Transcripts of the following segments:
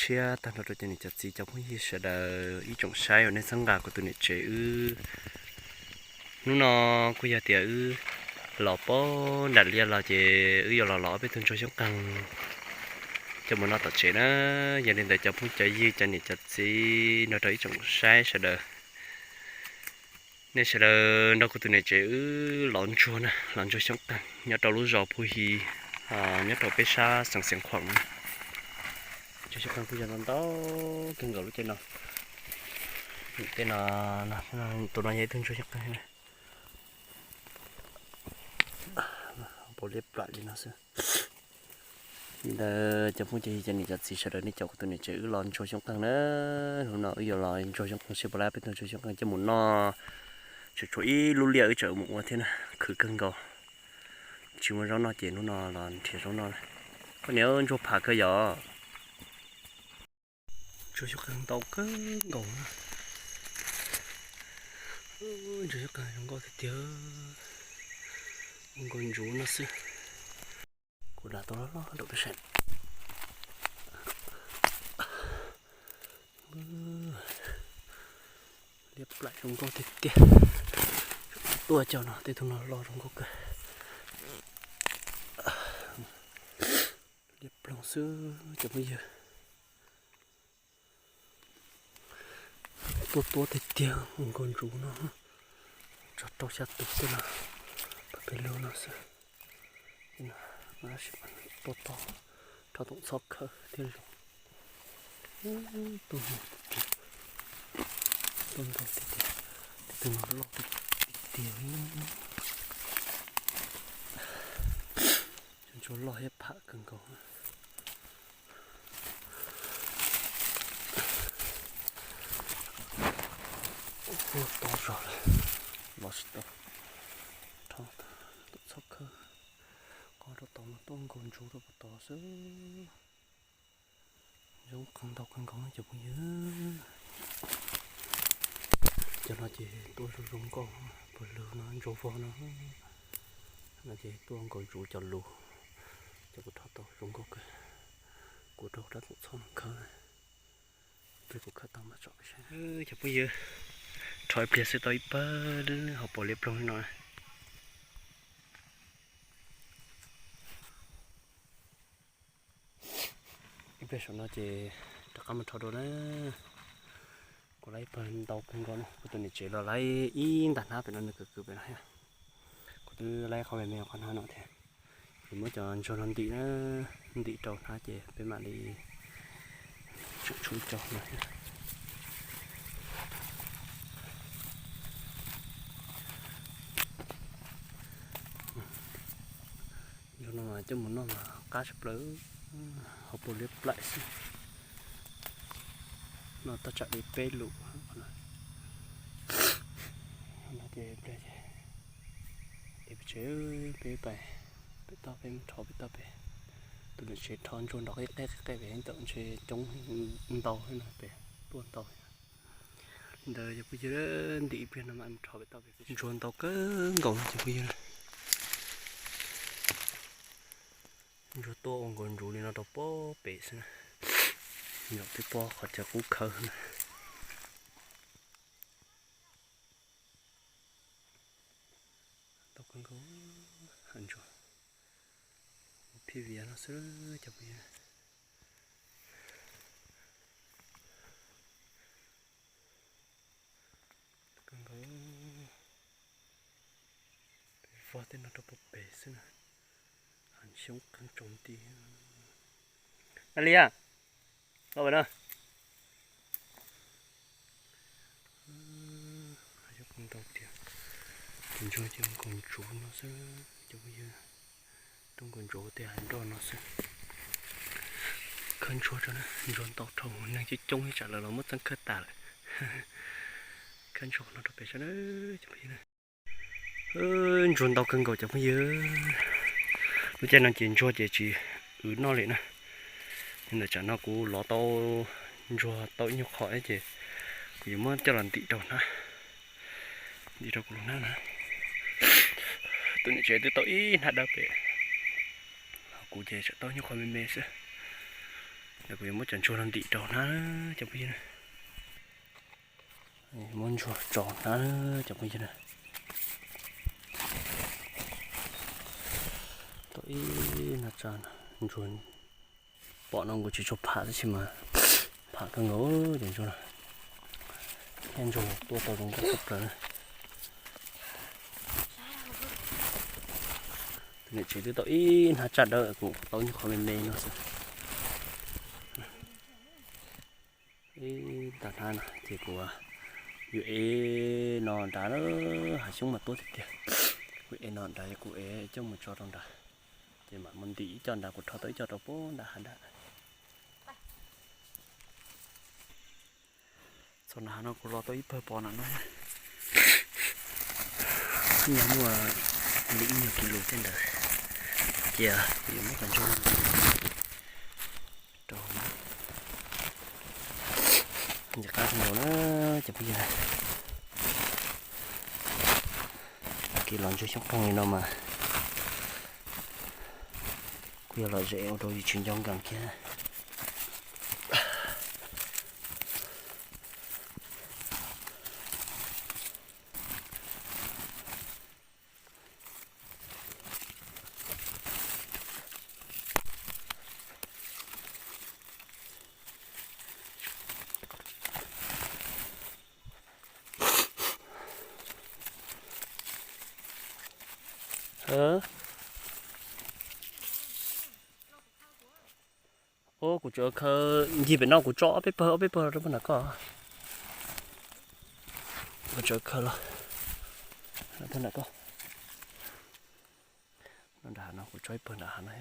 Thiab tag nrho rau cov niam cov txiv cov phooj ywg sawv daws ib tsoom saib uas nej txhawb nqa kuv tus niam tsev wb. Hnub no kuj yog tias wb los puag nram liaj los ces wb yuav los los ob peb tug ntsuag xyoob qeeg coj mus noj tom tsev na. Yog li ntawd cov phooj cov ywg cov niam cov txiv nrog rau ib tsoom saib sawv daws, nej sawv daws nrog kuv tus niam tsev wb los ntsuag na, los ntsuag xyoob qeeg nyob rau lub zos Phu Hi, nyob rau peb sab xeev Xiav Khuam na. Ntsuag xyoob qeeg kuj yog ntau ntau kawg nkaus lub caij no. Tej no, tus no yog ib tug ntsuag xyoob qeeg na. Pom liab plam li no xwb. Li ntawd cov phooj cov ywg cov niam cov txiv sawv daws nej caum kuv tus niam tsev wb los ntsuag xyoob qeeg na. Hnub no wb yuav los ntsuag xyoob qeeg seb puas laib peb tug ntsuag xyoob qeeg coj mus noj. Tseem tshuav ib lub liaj wb tseem mus ua thiab na, khwv kawg nkaus. Tsis muaj zaub noj ces hnub no los nrhiav zaub noj. Koj niam, ntsuag pham kawg yom. Ntsuag xyoob qeeg ntau kawg nkaus na. Ntsuag xyoob qeeg zoo nkauj tiag tiag. Ua nkaus ntsuv no xwb. Kuv dam tau loj loj rau peb saib. Liab plam zoo nkauj tiag tiag. Tuaj cov no tej tug no loj zoo nkauj kawg. Liab ploog xwb cov phooj ywg. Tuaj tuaj tiag tiag ua nkaus ntsuv no. Tsog rau xya tus tej no, pab peb lug no xwb. Tuaj tog, rho toom txhob khawb thiaj zoo. Tuaj ntau tiag tiag, tej tug no loj tiag tiag. Cov ntsuag loj thiab pham kawg nkaus. Tuaj tog zog lawm, los tsis tau. Rho toom txhob khawb, qos rau tod mas tuaj nkaus ntsuv rau puag tod xwb. Zoo qeeg ntau kawg nkaus cov phooj ywg. Cov no ces tuaj zoo zoo nkauj, pawg lug no ntsuag vog no. No ces tuaj nkaus ntsuv cov lus, cov kuv rho tau zoo nkauj kawg. Kuv rau rab toom txhob no khawb, pliag kuv khawb tau mas tso peb saib. Cov phooj ywg, rho ib pliag xwb tau ib pawg hauv paus liab ploog li no. Ib pliag saum no ces rov qab mus rho dua na. Kuv laib ib pawg ntau kawg nkaus na, kuv tus niam tsev los laib ib nta hnab pem no, nws kwv kwv pem no thiab. Kuv twb laib qhov me me qhov hnab no thiab. Ces muab cov ntsuag no ntim na, ntim rau hnab ces peb mam li tseem tshuav ib co no thiab. Ntsuag no mas coj mus noj mas qab tshaj plaws, hauv paus liab plaim xwb. Noj tag tsam li peb lus. Ces pliag ces peb tsev, peb pais pem toj, peb rho pem toj pem. Tus niam tsev rho ntsuag nrov qij qej qij qej pem, ntawm ntshe coob ntau thiab no pem, tuaj ntau. Ntawd cov phooj ywg, ntim ib pliag no mam rho pem toj pem. Ntsuag ntau kawg nkaus no cov phooj ywg. Ntsuag tuaj ua nkaus ntsuv li no rau puag pem xwb na. Nyuam twb puag qhov chaw qub khawb na. Ntau kawg nkaus, ntsuag phij vias no xwb cov phooj ywg. Kawg nkaus, peb vog tej no rau puag pem xwb na. Xyoob qeeg tsaus nti. A li a, los pem no. Xyoob qeeg ntau tiag. Tus ntsuag ces nkaus ntsuv no xwb cov phooj ywg. Tuaj nkaus ntsuv tej hav nroj no xwb. Khawb ntsuag tso na, ntsuag ntau dhau, neeg coob coob ib tsam lawv los muab txeeb khawb tas lawm. Khawb ntsuag no rau pem tso na cov phooj ywg. Ntsuag ntau kawg nkaus cov phooj ywg. Lub caij no ces ntsuag ces tsis wv noj li na. Li ntawd tsam no kuv lov tau ntsuag tau ib nyuag qho ces kuv yuav muab coj los ntim rau hnab. Ntim rau kuv lub hnab na. Tus niam tsev twb tau ib hnab dawb pem, ho kuv ces tseem tau nyuag qho me me xwb. Kuv yuav muab cov ntsuag no ntim rau hnab cov phooj ywg na. Muab ntsuag tso hnab cov phooj ywg na. Tau ib hnab tsaj ntsuag, pom no nkaus tsis tshua pham tab sis mas pham kawg nkaus cov ntsuag no. Thiab ntsuag tuaj tau zoo nkauj tshaj plaws na. Tus niam tsev twb tau ib hnab tsaj dawb, kuv tau nyuag qhov me me no xwb. Ib tag hnab no ces kuv yuav ev no nrad, hav xyoob mas tuab tiag tiag. Kuv ev no nrad, kuv ev coj mus tso rau nrad, ces mam mus ntim ib co nrad, kuv rho tau ib co rau puag nram hav nrad. Txog nram hav no kuv los tau ib pawg pos nram no, nyob muaj li ib nyuag kis lus tej ntawd, ces kuv yuav muab cov ntsuag rau. Ntxim qab kawg nkaus na cov phooj ywg. Kev los ntsuag xyoob qeeg li no mas kuj yog lom zem ua rau yus tsis nco nkees kiag. Ua kuv tsuas khaws ncig pem no, kuv tso ob peb pawg ob peb pawg rau puag nram koj. Kuv tsuas khaws los puag nram koj. No nram hav no kuv tso ib pawg nram hav no.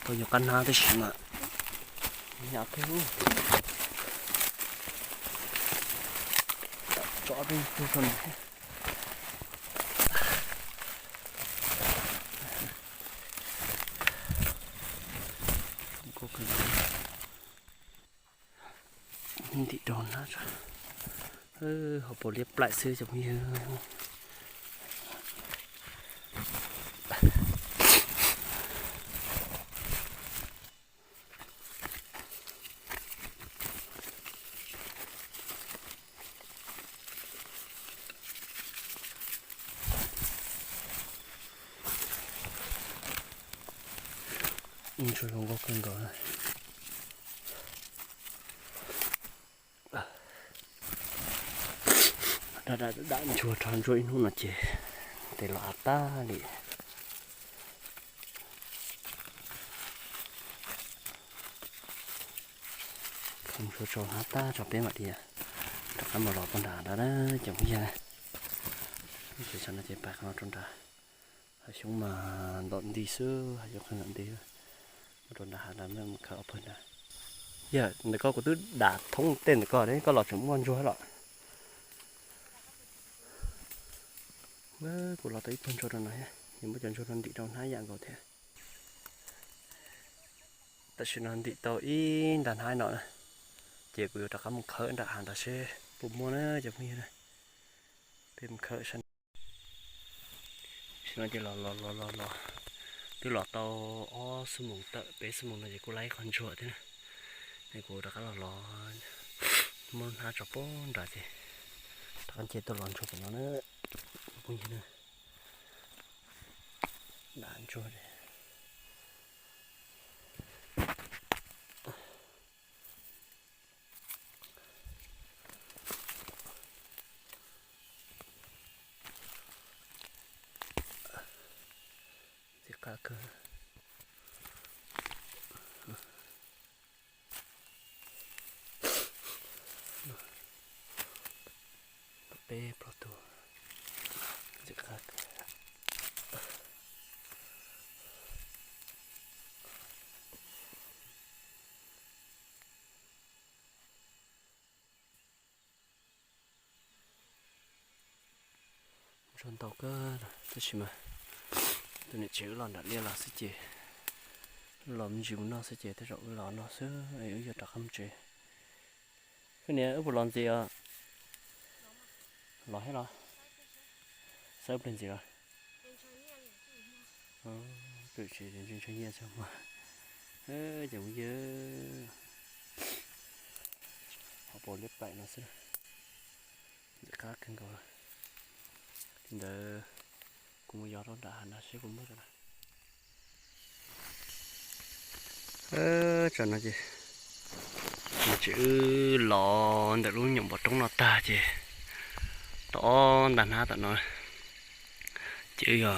Tau nyuag qab hnab tab sis mas nyab kawg. Tso ob peb tug rau nws thiab. Ntim rau hnab, ho puas liab plaim xwb cov phooj ywg. Ntsuag zoo nkauj kawg nkaus. Dam ntsuag rho ntsuag ib hnub no ces tes los av tag li. Khaws ntsuag tso hnab tag tso peb mam li rov qab mus los puag nram nrad na cov phooj ywg. Ces tsam no ces pais qhov no rau nrad. Hav xyoob mas ntom nti xwb, hav xyoob qeeg ntom nti. Mus rau nrad hav nrad, mus khaws ob pawg nrad. Yog ntawm koj kuv twb dam thoob tej ntawm koj, koj los tseem muaj ntsuag los. Kuv los tau ib pawg ntsuag rau no, nws muab cov ntsuag no ntim rau hnab yam nkaus thiab. Tam sim no ntim tau ib nrab hnab no na, ces kuv yuav rov qab mus khawb nram hav nrad seb puas muaj na cov phooj ywg na. Peb mus khawb sab. Tam sim no ces los los los los los, twb los tau ob xuab moos tawm peb xuab moos no ces kuj laib ib qho ntsuag thiab na. Es kuv rov qab los los muab hnab tso puag nrad ces rov qab nce tuaj los ntsuag pem no na. Phooj ywg na, dam ntsuag. Ntxim qab kawg. Peb plaub tug. Ntxim qab kawg. Ntsuag ntau kawg tab sis mas tus niam tsev wb los nram liaj los xwb ces, los me ntsis mus noj xwb ces tej zaum wb los noj xwb es wb yuav rov qab mus tsev. Koj niam, wb puas los ntxiv os? Los thiab los? Xav ib pliag ntxiv los? Tsev ntshe ntshe nyiaj txog mas, ces mus yog hauv paus liab plaim no xwb. Ntxim qab kawg nkaus. Li ntawd kuv mus yos rau nram hav no seb puas muaj. Tsam no ces nws tseem wb los ntawm lub nyuam npov roob no tag ces tau ob nta hnab tom no, ces wb yog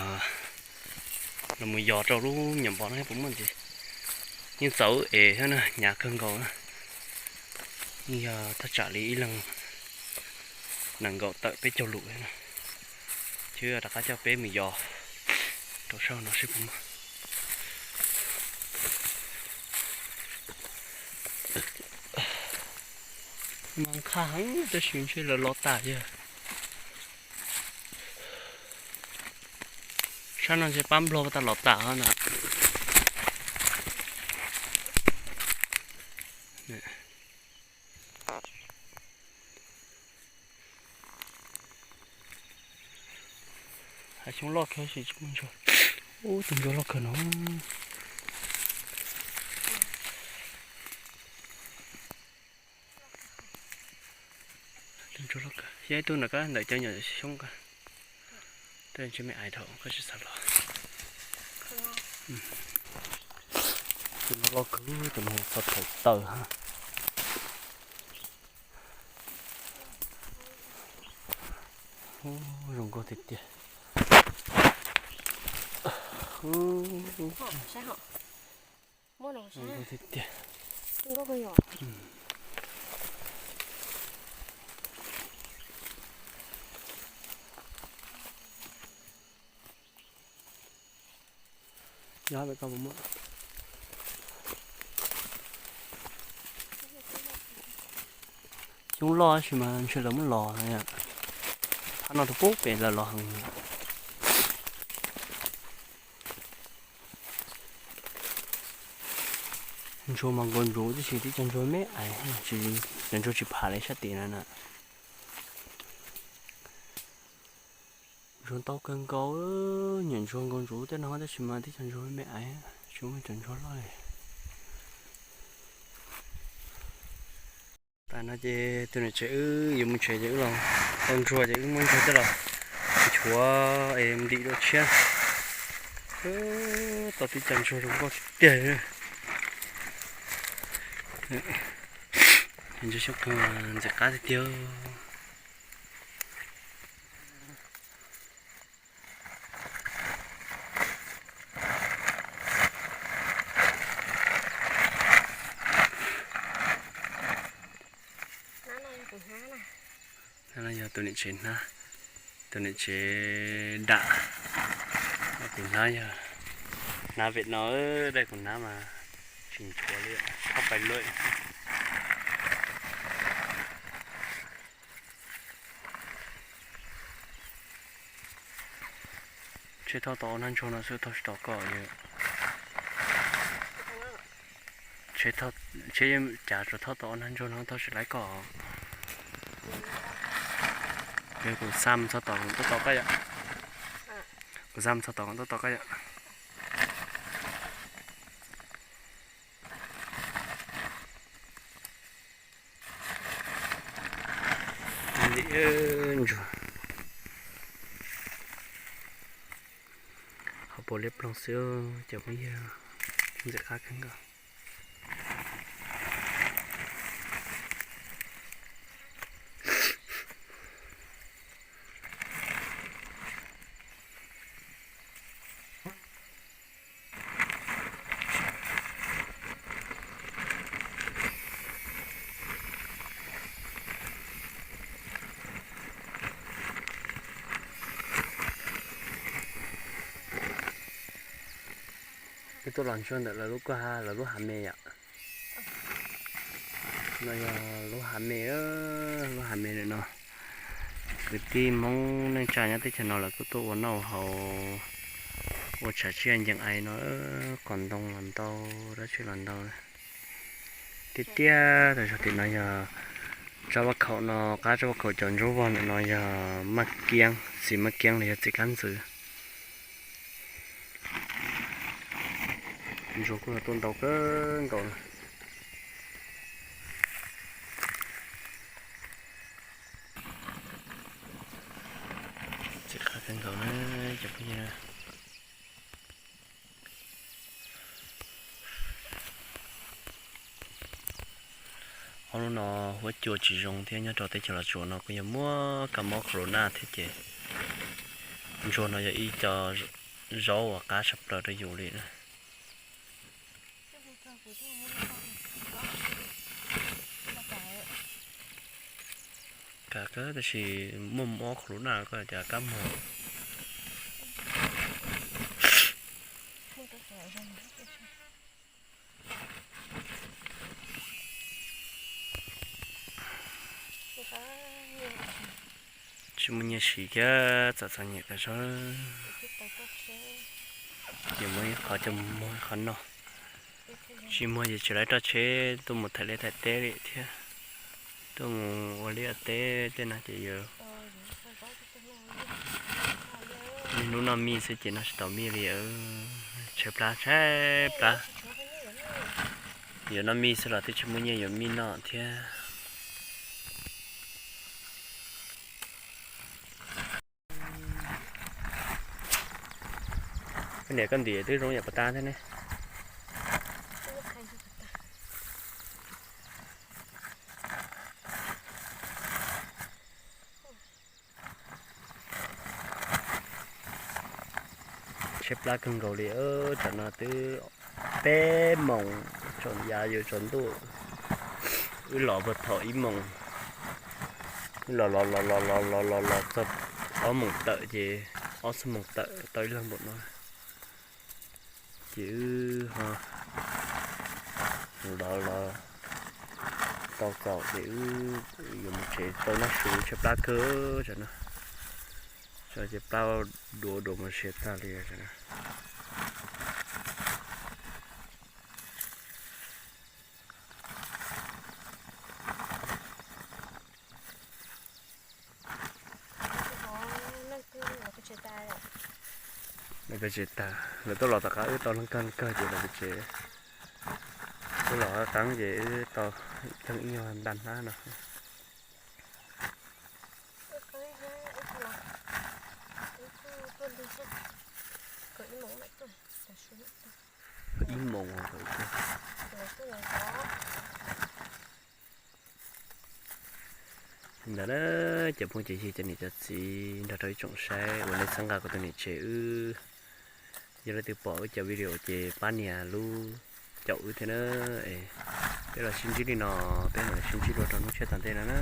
los mus yos rau lub nyuam npov no puas muaj ntxiv. Yeej txaus wb es thiab na, hnyav kawg nkaus na. Yeej yog thaj tsam li ib leeg nees nkaum tawm peb caug lus thiab na. Ces rov qab coj peb mus yos rau sab no seb puas muaj. Mas qhaj heev tab sis ntshe lawv los tas yog. Sab no ntshe pab nplog tas los tas na. Hav xyoob loj kawg sis tsis muaj ntsuag. Ub, tus ntsuag loj kawg no. Tus ntsuag loj kawg, yog ib tug ntawm koj ntawm cov nyuam xyoob koj. Tej ntshe me ais dhau koj tsis xav los. Tus no loj kawg, tus no txog thaum taws ha. Zoo nkauj tiag tiag. Zoo nkauj tiag tiag. Xyoob loj tab sis mas ntshe lawv muab los. Thab no rau pub pem lawv los heev. Ntsuag mas nkaus ntsuag tib si, tib co ntsuag me ais, cov ntsuag tsis pham li sab tim no na. Ntsuag ntau kawg nkaus, nyuam ntsuag nkaus ntsuag tej no tab sis mas tib co ntsuag me ais, tsis muaj cov ntsuag loj li. Tas no ces tus niam tsev wb yuav mus tsev ces wb los tau ntsuag ces wb muab ntsuag coj los nchuav es ntim dua tshiab. Tau tib co ntsuag zoo nkauj tiag tiag. Ntsuag xyoob qeeg ntxim qab tiag tiag. Hnab no yog tus niam tsev hnab, tus niam tsev dam. Kuv hnab yog hnab pem no, dai kuv hnab mas tsis nchuav li, thauj pais luaj. Tsheb thauj tau ob hnab ntsuag no xwb, thauj tsis tau koj li. Tsheb cav tsuas thauj tau ob hnab ntsuag no, thauj tsis laib koj. Kuv xa mus txog tom kuv tuaj tos koj yom. Kuv xa mus txog tom kuv tuaj tos koj yom. Ntsuag, hauv paus liab ploog xwb ces phooj ywg, ntxim qab kawg nkaus. Wb tuaj los ntsuag ntawm lawv lub kwj ha, lawv lub hav me yom. No yog lub hav me, lub hav me ntawm no. Kwv tij Hmoob neej tsa nyob teb chaws no lawv kuj tuaj ua noj ua haus, ua tshav tsiaj ncees ai no, qos ntoo los ntau, dab tsi los ntau. Tiag tiag, tam zog tim no yog tsab vaj khaum no, qab tsab vaj khaum cov ntsuab vog ntawm no yog Maj Kiab, txiv Maj Kiab los yog txiv Kab Ntxwv. Ntsuag kuj yog tuaj ntau kawg nkaus na. Txiv qab kawg nkaus na cov phooj ywg. Ob lub no huab cua tsis zoo thiab, nyob rau teb chaws Los Tsuas no kuj yog muaj kab mob corona thiab ces ntsuag no yog ib co zaub uas qab tshaj plaws rau yus li na. Kam kawg tab sis muaj mob corona koj cas kab muag. Tsis muaj nyiaj siv thiab txom txom nyem tas zog. Ces muaj ib qho coj mus muag ib qho noj. Tsis muag ces tsis lawv roj tsheb tuaj mus thaij liaj thaij teb li thiab, tuaj mus ua liaj teb tej no ces yus niaj hnub noj mij xwb ces noj tsis tau mij li. Tshaib plab tshaib plab. Yuav noj mij xwb los twb tsis muaj nyiaj yuav mij noj thiab. Koj niam koj ntim twb zoo yam puas tag thiab ne. Tshaib plab kawg nkaus li, tam no twb peb moos tsaus yav yuav tsaus ntuj. Wb los puag thaum ib moos, wb los los los los los los los los txog ob moos tawm ces ob xuab moos tawm tau ib leeg npaum no. Ces wb ho los los tau kaum ces wb yuav mus tsev tau noj su tshaib plab kawg tam no. Tso ces plab duav duav mus siav tag li tam no. Lawv peb tsev tas, lawv tuaj los tom qab wb tau leej kawg leej kawg ces lawv peb tsev. Wb los qab qeeb ces wb tau leej ib nyuag ntaj hnab no. Ib moos. Li ntawd na, cov phooj cov ywg cov niam cov txiv nrog rau ib tsoom saib uas nej txhawb nqa kuv tus niam tsev wb. Yog leej twg pom wb cov video ces pab nias lub caum wb thiab na. Peb los sib ntsib li no, peb mam li sib ntsib dua rau hnub tshiab tom ntej no na.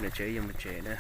Niam tsev wb yuav mus tsev na.